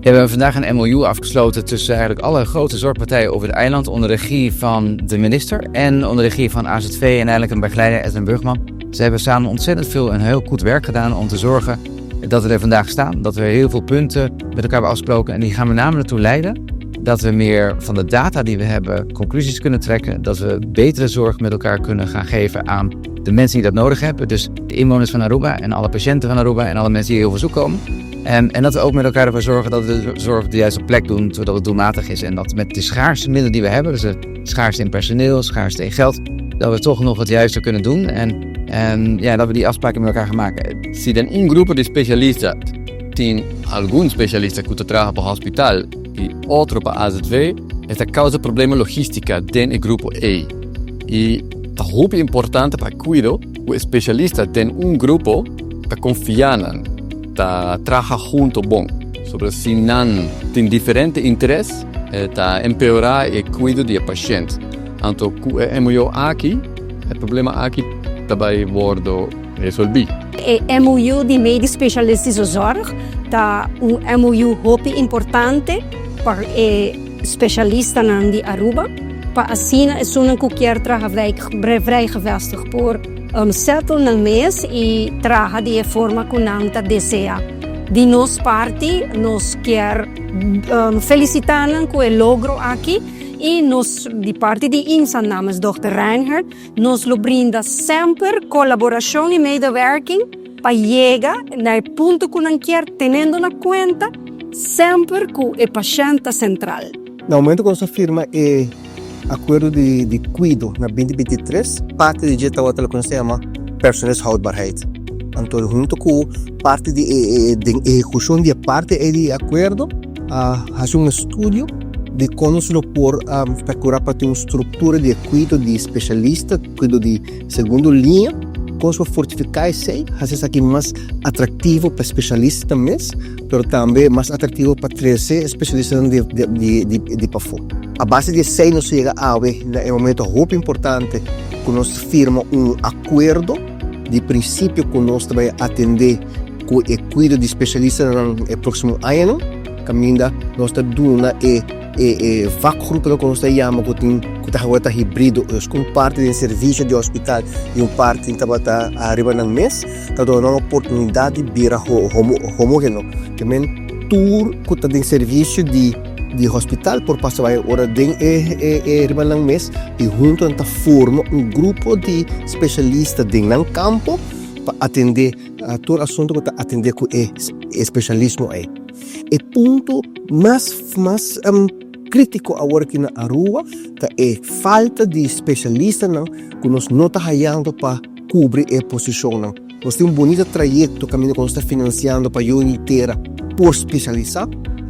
We hebben vandaag een MOU afgesloten tussen eigenlijk alle grote zorgpartijen over het eiland onder regie van de minister en onder regie van AZV en eigenlijk een begeleider Edwin Burgman. Ze hebben samen ontzettend veel en heel goed werk gedaan om te zorgen dat we er vandaag staan. Dat we heel veel punten met elkaar hebben afgesproken en die gaan met name ertoe leiden dat we meer van de data die we hebben conclusies kunnen trekken. Dat we betere zorg met elkaar kunnen gaan geven aan de mensen die dat nodig hebben. Dus de inwoners van Aruba en alle patiënten van Aruba en alle mensen die heel veel zoek komen. En dat we ook met elkaar ervoor zorgen dat we de zorg op de juiste plek doen, zodat het doelmatig is. En dat met de schaarse middelen die we hebben, dus de schaarste in personeel, schaarste in geld, dat we toch nog het juiste kunnen doen. En ja, dat we die afspraken met elkaar gaan maken. Si den un grupo di specialista tin algun specialista cu ta traha pa hospital y otro pa AZV, e ta causa problema logistica den e grupo ey. Y ta hopi importante pa cuido cu e specialista den un grupo ta confia nan, ta traha hunto bon. Sobre si nan tin diferente interes, e ta empeora e cuido di e pashent. Anto cu e MOU aki, e problema aki ta bay wordo resolvi. E MOU di Medisch Specialistische Zorg ta un MOU hopi importante pa e specialistanan di Aruba, pa asina esunnan cu kier traha vrij gevestigd por settle nan mes y traha di e forma cu nan ta desea. Di nos parti nos kier felicita nan cu e logro aki y nos di parti di IMSA namens Dòkter Reinhard nos lo brinda semper colaboracion y medewerking pa yega na e punto cu nan kier tenendo na cuenta semper cu e pashent ta central. Na momento cu nos a firma e acuerdo di cuido na binti binti i tres, parti di dje tabata loke nos ta yama personeelshoudbaarheid. Anto hunto cu parti di e den ehecucion di e parti ey di e acuerdo a haci un estudio di con nos lo por percura pa tin un structura di e cuido di specialista, cuido di segundo liña, con nos por fortifica esey, haci esaki mas atractivo pa e specialista mes, pero tambe mas atractivo pa trece e specialistanan di pafó. A base di esey nos a yega awe na e momento hopi importante cu nos firma un acuerdo di principio cu nos ta bay atende cu e cuido di specialistanan e proximo añanan, caminda nos ta duna e e vakgroepen cu nos ta yama cu tin cu ta tabata hibrido, dus cu un parti den servicio di hospital y un parti tabata ariba nan mes. Ta duna nan oportunidat di bira homogeno. Ke men tur ku ta den servisio di di hospital por pasa bai ora den e e riba nan mes i huntu nan ta forma un grupo di spesialista den nan kampo pa atendé tur asuntu ku ta atendé ku e spesialismo ei. E punto mas mas kritiko awor aki na Aruba ta e falta di spesialistanan ku nos no ta hayando pa kubri e posishonnan. Nos tin un bunita trayekto kaminda ku nos ta finansiando pa yu i tera por spesialisá,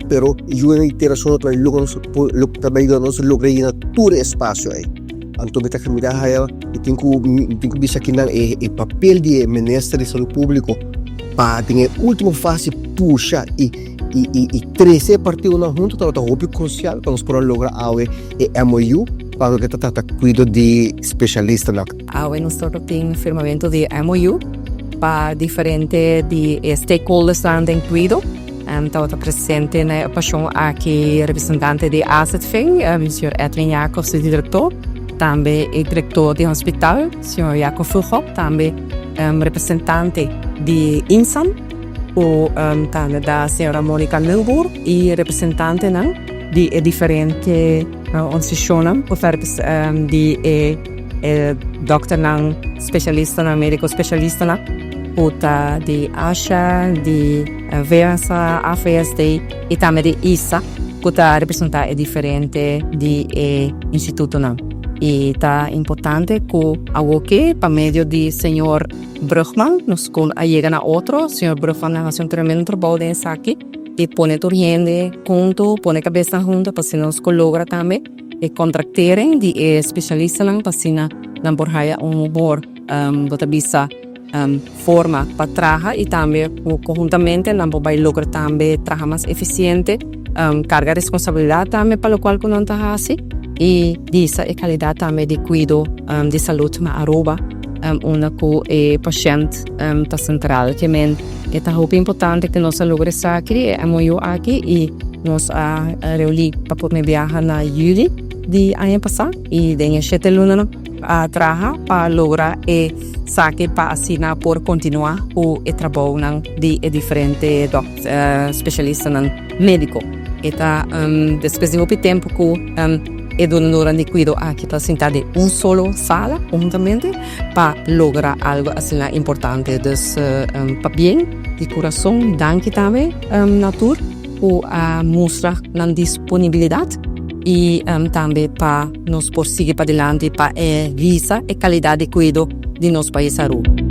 pero yu i tera so no ta bai logra nos ta bai yuda nos logra yena tur e espasio ei. Anto mi ta mira haya mi tin ku mi tin ku bisa kinan e e papel di e minister di salud públiko pa den e último fase pusha i i i i trese e partidonan huntu tabata hopi krusial pa nos por a logra awe e MOU pa loke ta trata kuido di spesialistanan. Awe nos tabata tin firmamento di MOU pa diferente di e stakeholdersnan den kuido. Tabata presente na e okashon aki representante di AZV, señor Edwin Jacobs, e direktor, tambe e direktor di hospital, señor Jacob Vroegop, tambe representante di INSAN ku tambe ta señora Monica Neuboer i representantenan di e diferente organisashonnan ku ta di e dòkternan, spesialistanan, médiko spesialistanan ku ta di ASHA, di VSA, AVSD i tambe di isa ku ta representá e diferente di e institutonan. I ta importante ku awoke pa medio di señor Brugman nos kon a yega na otro. Señor Brugman a hasi un tremendo trabou den esaki di pone tur hende huntu, pone kabesnan huntu pa asina nos por logra tambe e kontraktering di e spesialistanan pa asina nan por haya un mihor bo ta bisa forma pa traha i tambe ku konhuntamente nan por bai logra tambe traha mas efisiente, karga responsabilidat tambe pa lokual ku nan ta hasi i hisa e kalidat tambe di kuido di salud na Aruba unda ku e pashènt ta sentral. Ke men e ta hopi importante ku nos a logra esaki, e MOU aki i. Nos a reuni pa prome biaha na juli di aña pasa y den e 7 lunanan a traha pa logra esaki pa asina por continua cu e trabou di diferente specialistanan medico. E ta despues di hopi tempo cu e dunadornan di cuido aki ta sinta den un solo sala huntamente pa logra algo asina importante. Dus pabien di curason, danki tambe na tur cu a mustra nan disponibilidad y tambe pa nos por sigui pa dilanti pa hisa e calidad di cuido di nos pais Aruba.